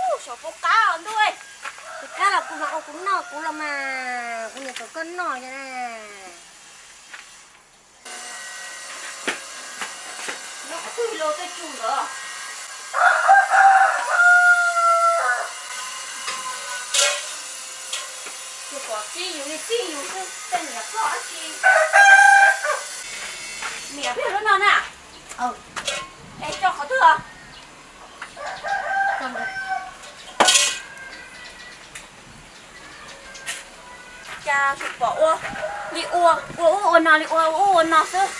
Ub, xyov puas qab os ntuj. Tsis qab los kuv mam ua kuv noj kuv los mas, kuv niam kom koj noj na. Nyob qhov twg los tej tsuj ntawd. Tus pom txij yus li txij yus xwb, tej niam ploj dab tsi. Niam peb lub no na. Es tso qhov twg os? Cas tsuas pom ua li ua, ua ub ua no li ua ub ua no xwb.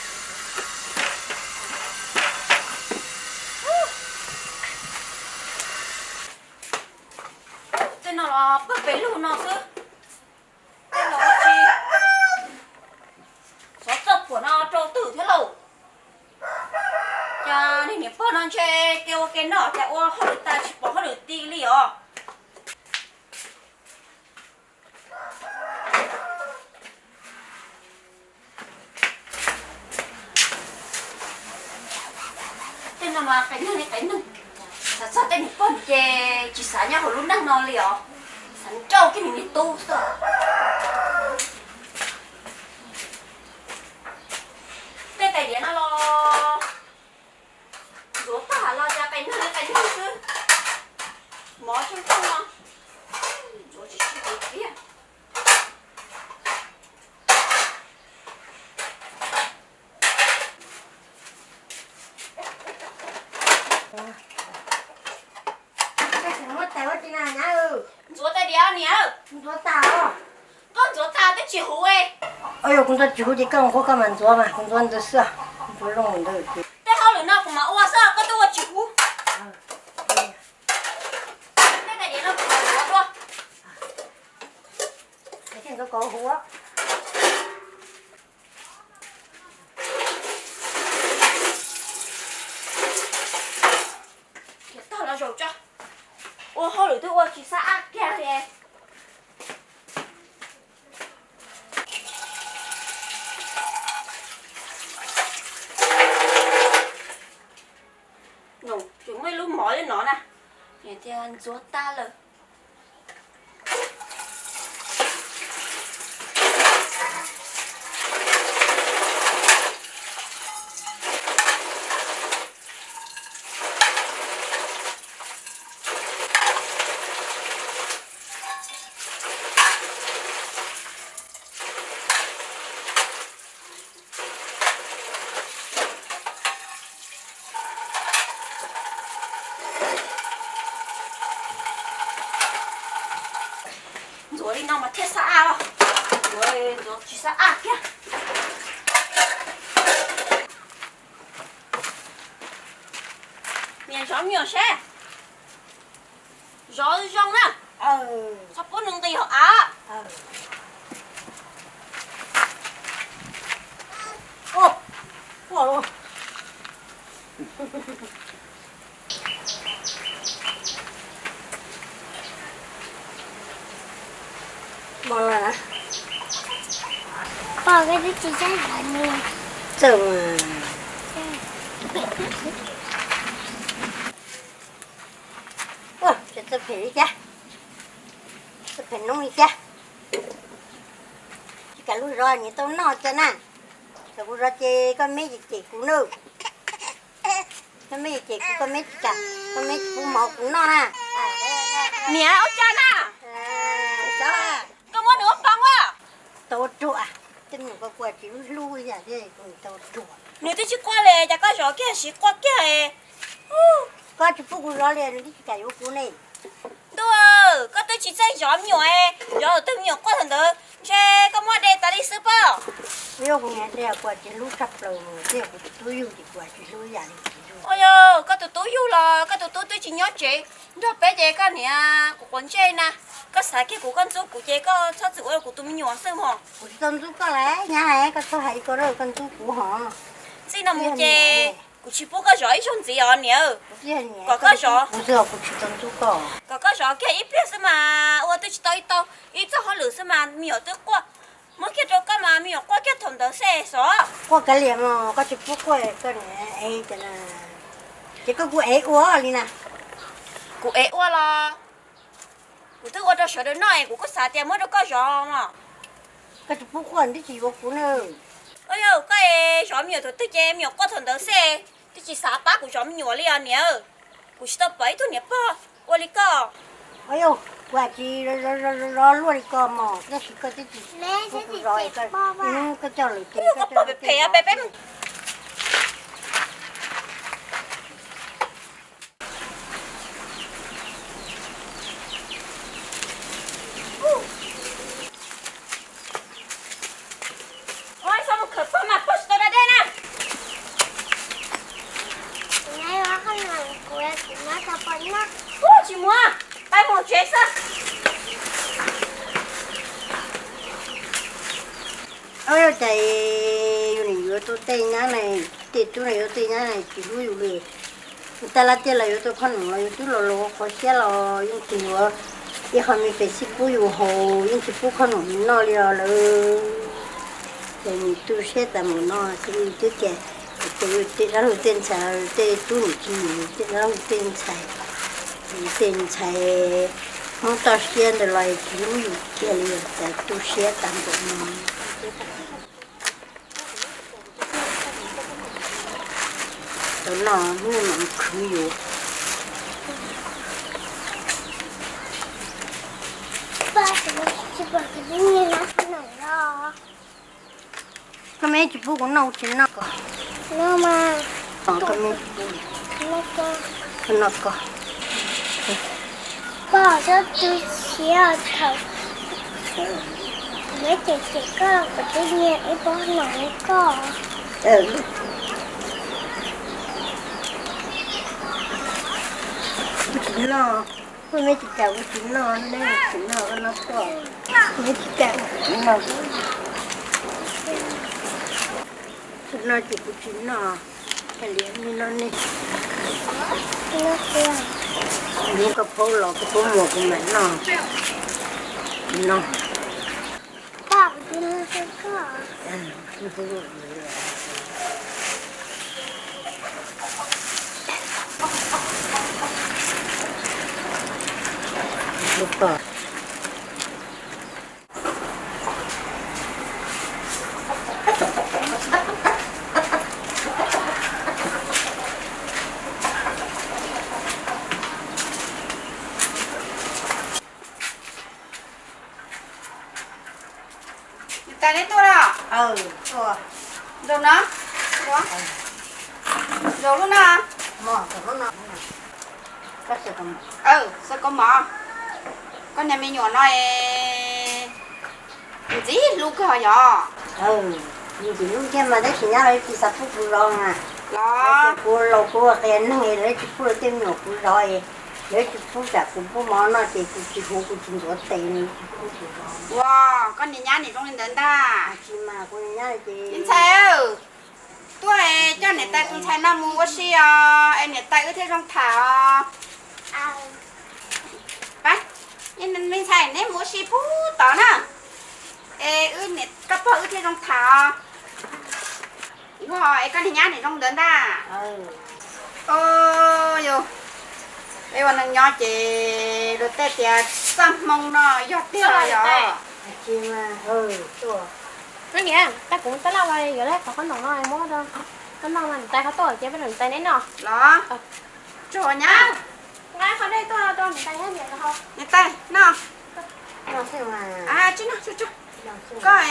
Tej no los pawg pes lug no xwb. Tej no tsis xov txoj phuam no rau twg thiab lauj? Cas niag niam pog no ntshe ke ua ke noj cas ua hauj lwm tas tsis pom hauj lwm ti li os. Tej no mas qe neeg li qe neeg, xav txog tej niam pog ces tsis xav nyob hauv lub neej no li os, xav nrauj kiag nws niag tub xwb. Tej tais diav no los ntxuav tag los cas qe neeg li qe neeg xwb, mov tseem tau no, ntxuav tsis tshua tiag. Ntxuav tais diav niam. Koj ntxuav tag twb tsis huv. Yog kuv ntxuav tsis huv ces koj nquag koj mam ntxuav mas, kuv ntxuav ntawd xwb, ntxuav zoo ntawd. Tej hauj lwm no kuv mam ua xwb, koj twb ua tsis huv. Tej tais diav no kuv mam ntxuav dua. Ntxuav kom huv. Tag los zaum tso, ua hauj lwm twb ua tsis xab ab kiag li. Tseem muaj ib lub mov li no na, tias ntxuav tag lawm. Ntxuav li no mas thiaj xab ab, ntxuav, ntxuav tsis xab ab kiag. Niam zov me nyuam seb, zov zoo na, txhob pub nws nqis hauv av. Pom koj twb tsis txawj zov ni. Txawj mas. Txawj phem li cas, txawj phem noob li cas. Tsis kam lub zov niam tau noj cas na. Thaum kuv zov ces koj me cem kuv nawb. Koj me cem kuv, koj me tsis kam, koj me tsis pub mov kuv noj na. Niam ua cas na? Koj muab nws ua pov ua tau ruam, tej me nyuam ko kuj tsis hlub hlub yam thiab kuj tau ruam. Nws twb tsis quaj li cas koj zov kiag siv quaj kiag. Koj tsis pub kuv zov li nws twb tsis kam yuav kuv ne. Ntuj, koj twb tsis txawj zov me nyuam, zov tus me nyuam quaj thaum ntawd ntshe koj muab de tas li xwb pob. Yog kuv niam de kuv tsis hlub tshaj plaws, thiab kuv tus tub yug ces kuv tsis hlub yam li kuv yug. Ua yog koj tus tub yug los koj tus tub twb tsis nyob tsev, nrog peb ces koj niam quav quav ntsej na. Koj xav kiag kuv, koj ntxub kuv ces koj txhob txwm ua kuv tus me nyuam xwb mog. Kuv tsis tau ntxub koj lawm, nyab, koj txhob hais ko, koj ntxub kuv hos. Txij no mus ces kuv tsis pub koj zov ib zaug ntxiv os niam. Kom koj zov, kom koj zov kiag ib pliag xwb mas ua twb tsis tau ib tau, ib txoj hauj lwm xwb mas me nyuam twb quaj. Muab kiag rau koj mas me nyuam quaj kiag thaum ntawd xwb xov. Quaj kav liam mas koj tsis pub quaj koj niam ev ces koj kuv ev ua li na. Kuv ev ua los kuv twb ua rau sawv daws noj es kuv kuj xav tias muab rau koj zov os. Koj tsis pub quaj twb tsis yuav kuv na. Yog koj zov me nyuam thaum twg ces me nyuam quaj thaum ntawd xwb, twb tsis xav pab kuv zov me nyuam li os niam. Kuv tsis tau pom ib tug niam pog ua li koj. Yog kuv tsis zov luaj li koj mog, tab sis koj twb tsis pub kuv zov, koj coj lawm ces koj pom pem pem peb. Ua, mus khawm pog mas pog tsis tau da dej na. Ub, tsis muab, pab mus tsev xwb. Ua cas yus nim yuav tau tej nyab na, tej tub na yuav tej nyab na tsis hlub yus li. Tag lab tiaj los yuav tau phoj num los yus twb los los qhov siab los yeej tsis yuav ib qho me pes xib pub yus haus, yeej tsis pub phoj num noj li os lawm. Ces nws tu siab tas mus no xwb twb tias, ces tej dab laug tej ntxhais, tej tub nim tsis nim tej dab laug tej ntxhais, tej ntxhais Hmoob toj siab ntawd los tsis hlub yus kiag li, cas tu siab tas npaum no. Tau noj hnub no khwv yus. Koj me tsis pub kuv noj kuv tsis noj ko. Koj me tsis pub, koj noj ko. Pog, koj tu siab thaum yuav ces ces koj, kuv twb nyiam ib pob no li koj. Kuv tsis noj, kuv me tsis kam kuv tsis noj, neb tsis noj koj noj pog. Me tsis kam kuv tsis noj, tsis noj ces kuv tsis noj. Hais li no ne, hnub koj phaub los koj phaub muag kuv mam noj. Tsis noj. Niam tais neb tuaj los? Zaum no, zaum lub no. Xav kov mov, koj niag me nyuam no es ntxim hlub kawg yog. Nws ntxim hlub kiag mas tab sis nyab los tsis xav pub kuv zov mas. Los kuv laus kuv ua qias neeg lawv tsis pub lawv tej me nyuam kuv zov, lawv tsis pub tsam kuv pub mov noj ces kuv tsis huv kuv tsis ntxuav tes li. Ua, koj niag nyab nim zoo li ntawd ntag. Tsis mas kuv niag nyab ces, me ntxhais, tuaj coj niam tais tus ntxhais no mus ua si os es niam tais wb thiaj zoo tham os. Pab, me ntxhais neb mus ua si pub tod na, es wb niam koj pog wb thiaj zoo tham os. Ua, es koj niag nyab nim zoo ntawd ntag. Yog, peb ua neej nyob ces luag tej tias txaj hmoo no yog tiag los yog. Niam, tab kuv tab laj yuav lawm qhov qhob noom no muab rau koj noj, niam tais qhov tuaj ces peb rau niam tais neb noj los. Tsuag nyab, nqa qhov dej tuaj rau niam tais thiab niam tais noj. Tsis noj, koj,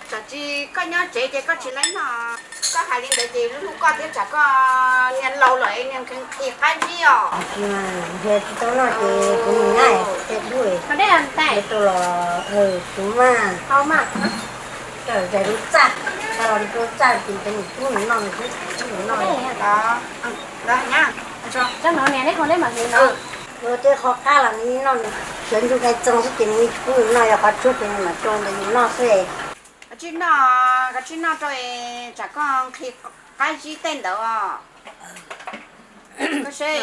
tsam tsis koj nyob tsev ces koj tsis laib noj. Koj hais li ntawd ces lub hlub koj thiab tsam koj niag laus lawm niag nqhis qab zib os. Tsis tau noj ces kuv mus nyab, tus mas, zais lub txaj, txaj ces tus mus tub noj, tus noj. Luag tej qhov qab los nws noj, sawv ntsug dai txoog xwb ces nws tsis pub yus noj, yog qhov tsuag ces nws mam tso ntawd yus noj xwb. Tsib noj, koj tsib noj rau es tsam koj nqhis qab zib tej ntawd os. Koj seb,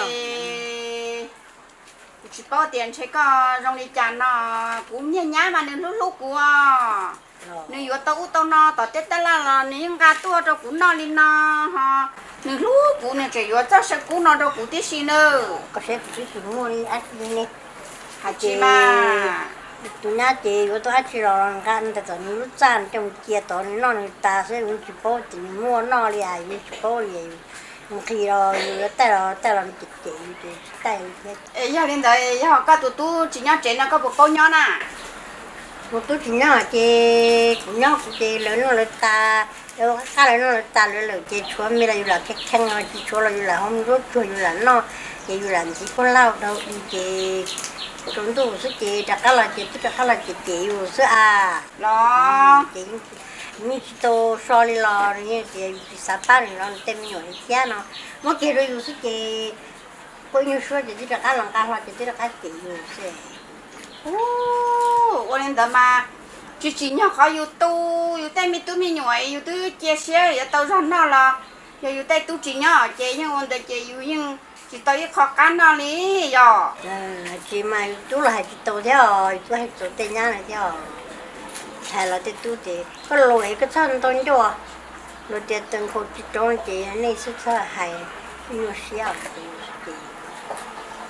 kuv tsis paub tias ntshe koj zoo li cas no, kuv niag nyab mas nws hlub hlub kuv os. Nws yuav tau ub tau no tom tej tab laj los nws yeej nqa tuaj rau kuv noj li no ho. Nws hlub kuv, nws tseem yuav txoj saw kub no rau kuv tib si nawb. Koj seb kuv twb tsis muaj li dab tsi ne. Hais tsis mas, tus nyab ces yuav tau dab tsi los nqa ntawm tom nws lub txaj coj mus cia tod nws noj nws tas xwb, yus tsis paub tias nws muaj noj li, yus tsis paub li. Nqhis los yus yuav taij los taij los nws cem cem yus ces tsis taij li thiab. Es yog li ntawd yog koj tus tub tsis nyob tsev no koj puas paub nyob na? Kuv tub tsis nyob ces kuv nyob kuv ces lawv noj lawv tas, lawv qab lawv noj lawv tas lawv lawm ces tshuav me los yus lam kheev kheev, tsis tshuav los yus lam hau me zaub tsuag yus lam noj, ces yus lam ntxiv pub lauj dhau ces tsaus ntuj xwb ces rov qab los ces twb rov qab los cem cem yus xwb a. Los ces yeej tsis tau so li los nws yeej tias yus tsis xav pab nws los nws tej me nyuam li thiab no, muab kiag rau yus xwb ces kuj ib nyuag suab ces twb rov qab los nqa hlo ces twb rov qab cem yus xwb. Ua li ntawd mas tsis tsim nyog qhov yus tu, yus tej me tub me nyuam yus twb cia siab yuav tau zog noj los yog yus tej tub tsis nyob ces yeej ua ntawd ces yus yeej tsis tau ib qho qab noj li yog. Tsis mas yus tub los hais tsis tau thiab os, yus tub hais tsis tau tej nyab no thiab os. Hais los tej tub ces koj laus es koj txhob ntau ncauj, luag tias tawm nkhaus tsis rau ces nej xwb txhob hais, nyuaj siab os.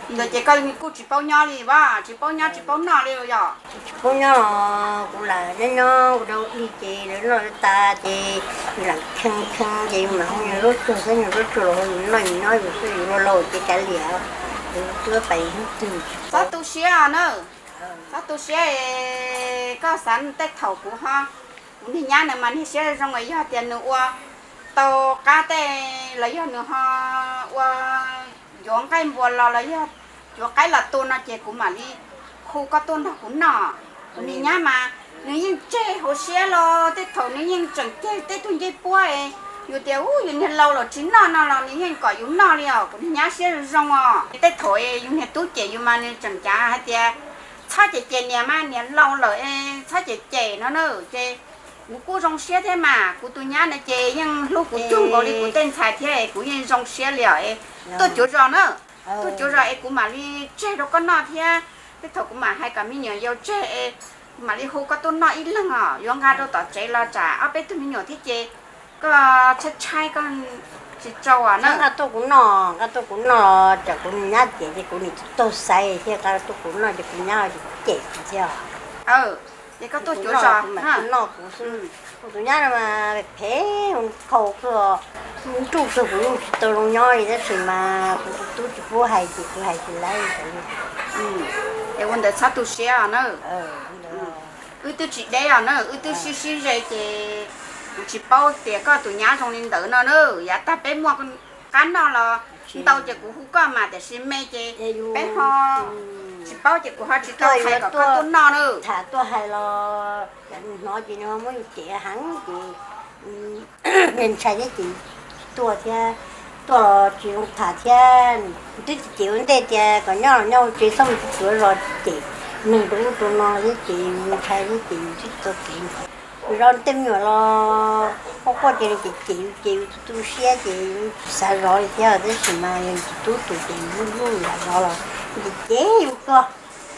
Ntawd ces koj kuj tsis paub nyob li as, tsis paub nyob tsis paub noj li yog. Tsis paub nyob los kuv lam nyob nyob ua dau ib ces lawv noj lawv tas ces yus lam kheev kheev ces yus mam hu yus zaub tsuag xwb, yus zaub tsuag los yus noj yus nyob yus xwb, yus laus laus ces kav liam, yus twb pais hnub twg. Txhob tu siab os na, txhob tu siab es koj xav tej thaum kuv ho, kuv niag nyab nws mas niag siab zoo es yog tias nws ua tau qab tej los yog nws ho ua yuav nqaij npua los los yog yuav qaib los tua no ces kuv mam li hu koj tuaj nrog kuv noj. Kuv niag nyab mas nws yeej tseg hauv siab los tej thaum nws yeej tseem ceg tej tug ncej puab es yus tias ub yus niag laus los tsis noj no los nws yeej kom yus noj li os. Kuv niag nyab siab zoo os. Tej thaum yus niag tub cem yus mas nws tseem cav hais tias txhob cem cem niam mas niam laus lawm es txhob cem cem no na ces kuv kuj zoo siab thiab mas. Kuv tus nyab no ces yeej hlub kuv cuag nkaus li kuv tej ntxhais thiab es kuv yeej zoo siab li os. Tuaj cuav zos na, tuaj cuav zos es kuv mam li tseg rau koj noj thiab. Tej thaum kuv mam hais kom me nyuam yaus tseg es kuv mam li hu koj tuaj noj ib leeg os. Yuav nqa rau tom tsev los tsam ob peb tug me nyuam thiab ces koj tshaib tshaib koj tsis txaus na. Nqa tuaj kuv noj, nqa tuaj kuv noj, tsam kuv nyab cem ces kuv nim taug xaiv thiab, nqa tuaj kuv noj ces kuv nyab tsis cem kuv thiab. Ces koj tuaj cuav zos noj kuv xwb. Kuv tus nyab no mas phem, khaus kawg, nruj kawg, kuv yeej tsis tau zoo nyob li tab sis mas kuv tus tub tsis pub hais ces kuv hais tsis laib. Es ua ntawd txhob tu siab os na. Wb twb tsis deb os na, wb twb sib sib ze ces kuv tsis paub tias koj tus nyab zoo li ntawd no na. Yav tag peb muaj qab noj los ntau ces kuv hu koj mas tiam sis me ces peb ho tsis paub ces kuv ho tsis tau hais kom koj tuaj noj na. Tham tuaj hais los hnov ces nws ho muab yus cem heev ces ntshai thiab ces tsis tuaj thiab. Tuaj los tsis zoo tham thiab. Twb cem ua ntej tias kom nyob los nyob ua tsev, txhob mus cuav zos, cem neeg rau ub rau no thiab ces ntshai thiab ces twb tsis tau kev. Zos tej me nyuam los quaj quaj ces nws cem cem yus ces yus tu tu siab ces yus tsis xav zov li thiab tab sis mas yog yus tus tub tus ces yus hlub hlub yus lam zov los nws cem yus kawg.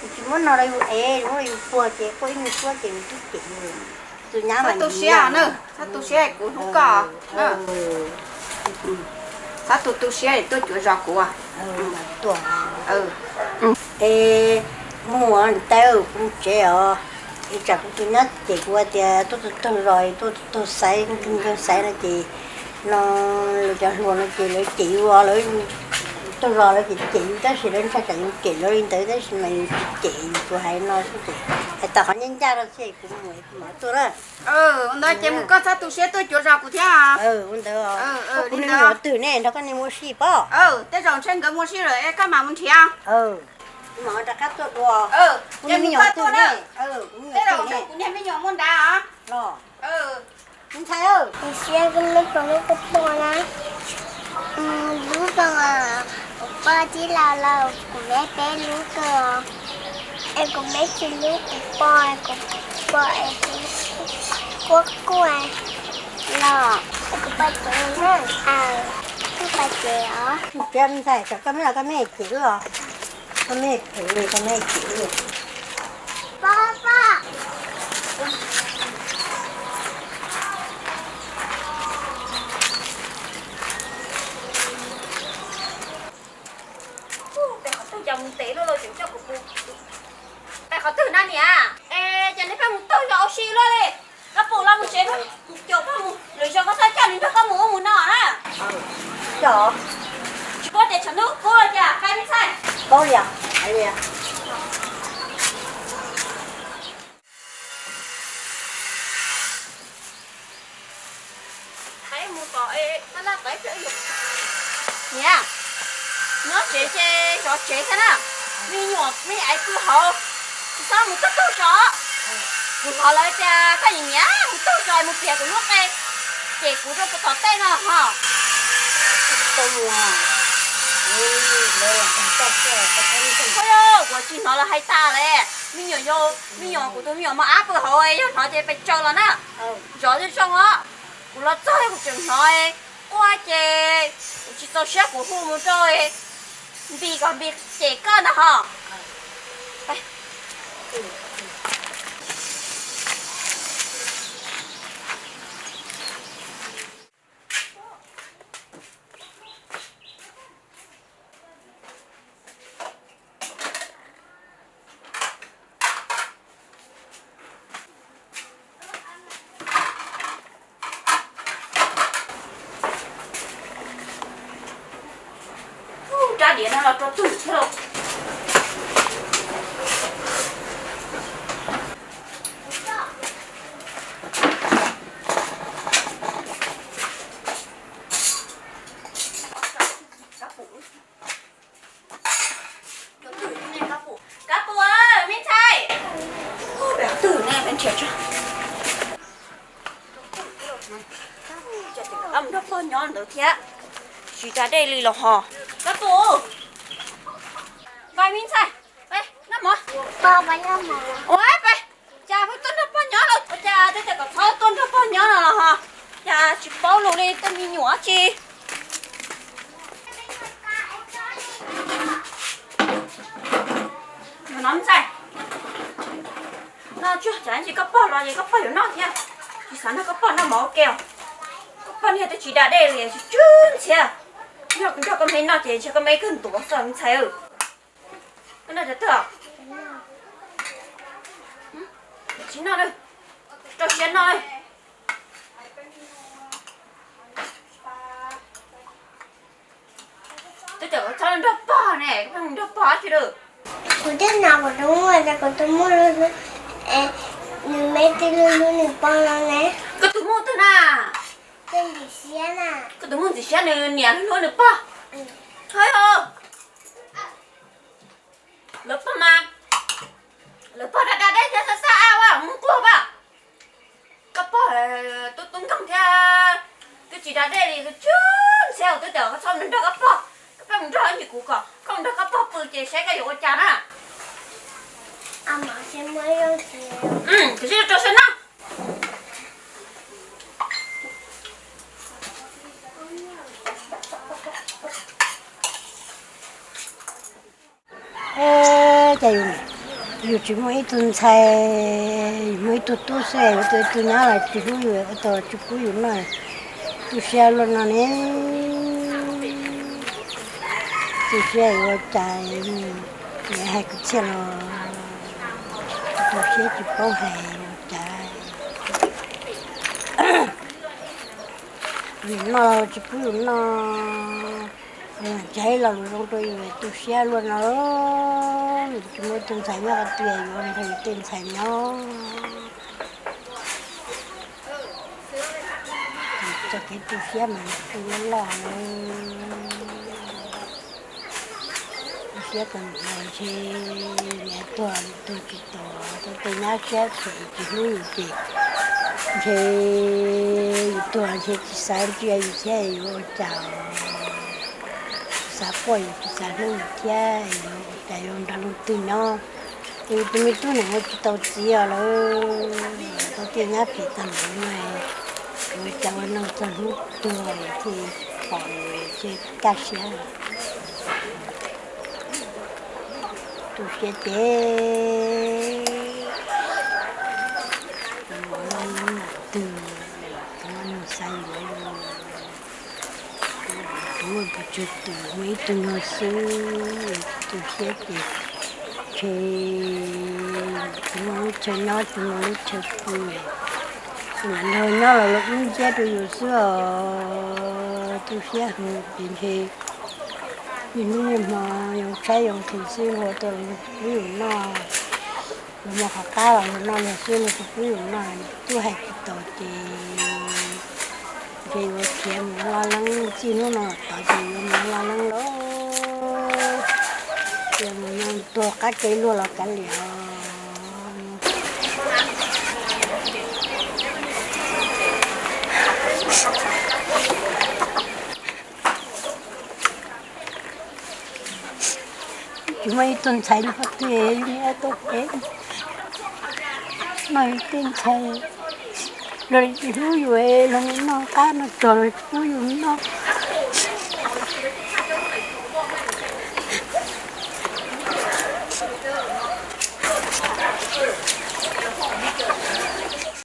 Yus tsis muab no rau yus ev, yus muab rau yus puag ces quaj ib nyuag suab ces nws twb cem yus. Tus nyab mas tu siab na, txhob tu siab kuv hlub koj. Txhob tu tu siab tuaj cuav zos kuv. Es muaj ntawd kuv mus tsev os. Es tsam kuv tus nyab cem kuv tias tuaj taug taug zos, tuaj taug taug xaiv, taug taug xaiv no ces no lawv cov hluas no ces lawv cem yus os, lawv taug zos lawv cem cem yus tab sis lawv ntshai tsam yus cem lawv li ntawd tab sis mas yus tsis cem, yus tsuas hais no xwb ces hais tas qhov ncaj ncaj rau xwb kuv mus kuv mam tuaj na. Ua ntawd ces mus koj txhob tu siab tuaj cuav zos kuv thiab. Ua ntawd, kuv niag me nyuam twg ne nrog koj niag muaj sij pob? Tej zaum ntshe nkawd muaj sij lawm es koj mam mus nrhiav. Kuv mam rov qab tuaj dua. Kuv niag me nyuam twg ne? Kuv niag me nyuam muaj nrad os. Los, ntxhais, siab koj me pom lub koj poj na. Lub zoo, kuv poj tib laus laus kuv me peb lub kawg os. Es kuv me tsis hlub kuv poj, kuv poj es kuv Ua kuaj los kuv pab cev na. Kuj pab cev os. Ntshai kom koj me los koj me cev los. Koj me cev, koj me cev. Pab, pab. Pem qhov twg cas mus ntev luaj los tseem coj kuv pw? Pem qhov twg na niam? Es ces nej pheej mus taug zos ua si luaj li. Koj pum los mus tsev, caum koj mus, lwm zaus koj txhob coj nws nrog koj mus ub mus no na. Tsis paub tias tshav ntuj kub los cas, pab me ntxhais. Paub li os. Niam, nyob tsev ces zov tsev thiab na. Me nyuam me aiv pw hauv, tsis txhob mus taug taug zos. Kuv hnov lawv tias koj niam niam mus taug zos mus piav kuv lub qe, ces kuv rau puag tom tej no ho. Tau mus, lawv lam tag toj xwb, tau tau mus. Ua cas tsis hnov lawv hais tas li. Me nyuam yau, me nyuam kuv tus me nyuam mos ab pw hauv, yog hnov ces pes tsawg los na. Zov zoo zoo os. Kuv los txog kuv tseem hnov quaj ces kuv tsis txaus siab kuv hu mus rau Npis kom Npis cem koj ntag ho. Rab diav no los rau twg thiab lauj? Kab Pus, me ntxhais. Twg ne, peb nrhiav tso. Nrog pog nyob ntawd thiab, tsis da dej li los ho. Kab Pus, pab me ntxhais, peb noj mov. Ua peb, cas peb tuaj nrog pog nyob los ua cas twb tias kom txhob tuaj nrog pog nyob no los ho, cas tsis paub lus li tej me nyuam tsi. Nov ntxhais, no tsuag tsav ntsis koj pog los es koj pog yuav noj thiab. Tsis xav nrog koj pog noj mov ua ke os. Koj pog niag twb tsis da dej li, tsis tsw ntxhiab. Yog kuv nrog koj me noj ces ntshe koj me kawg ntuav xwb ntxhais. Koj noj cov twg? Tsis noj, rau siab noj. Twb cov txhob nrog pog ne, koj pheej nrog pog tsi lawm. Kuv twb hnov kuv tus muam tias kuv tus muam hlub, nws me twb hlub hlub nws pog no ne. Koj tus muam twg na? Ntxim Siab na. Koj tus muam Ntxim Siab nws niam hlub hlub nws pog. Hos, lawv pog mas, lawv pog da da dej thiab xab xab ab ua mus quag pab. Koj pog tub tub nkeeg thiab, twb tsis da dej li, tsw ntxhiab, twb tias koj txhob mus nrog koj pog, koj pheej mus nrog ib ntsis kuv kom koj mus nrog koj pog pw ces saib koj yuav ua cas na. Koj sib rau siab noj. Cas yus tsis muaj ib tug ntxhais, yus muaj ib tug tub xwb, yus tus ib tug nyab los tsis hlub yus, ua tau tsis pub yus noj, tu siab luaj no ne. Tu siab ua cas, hais kwv txhiaj los tu siab tsis paub hais ua cas. Yus noj tsis pub yus noj, tsis hais los lus zoo rau yus tu siab luaj no. Yus tsis muaj ib tug ntxhais nyob qhov twg yuav nrog yus tej ntxhais nyob. Txoj kev tu siab mas tu loj loj. Tu siab tas ntshe niam tuag tuag tsis tos, tej nyab siab txom tsis hlub yus ces ntshe yus tuag ntshe tsis xav ntsia yus thiab yuav ua cas, tsis xav quaj yus tsis xav hlub yus thiab yuav ua cas yuav nrog leej twg nyob. Tus me tub niam ua tsis tau txiv os lawm, tau tiaj nyab phim tag npaum no, ua cas ua neej txog hnub tuag thiaj pom nws, ces kaj siab. Tu siab ces mus loj leeb mus twg, tus no nws xav yuav, tus tus tus tsawg tus muaj ib tug nyuag xwb, tu siab ces ntshe tsis muaj lub chaw nyob tsis muaj lub chaw pw, lam nrog nyob los los ub nciab rau yus xwb os. Tu siab heev ces ntshe niaj hnub niaj hmo yoo tshaib yoo nqhis xwb, luag tau los luag tsis pub yus noj, luag muaj qhov qab los luag noj luag xwb, luag tsis pub yus noj, tub hais tsis tau ces ntshe yuav khiav mus loj leeb, txij hnub no tod ces yuav mus loj leeb lauj, yuav mus nyob tuag qab kev luag los kav liam. Tsis muaj ib tug ntxhais nrog twg, yus niam tau peb noj ib tug ntxhais, luag tsis hlub yus, luag mus noj qab noj tsog luag tsis pub yus noj.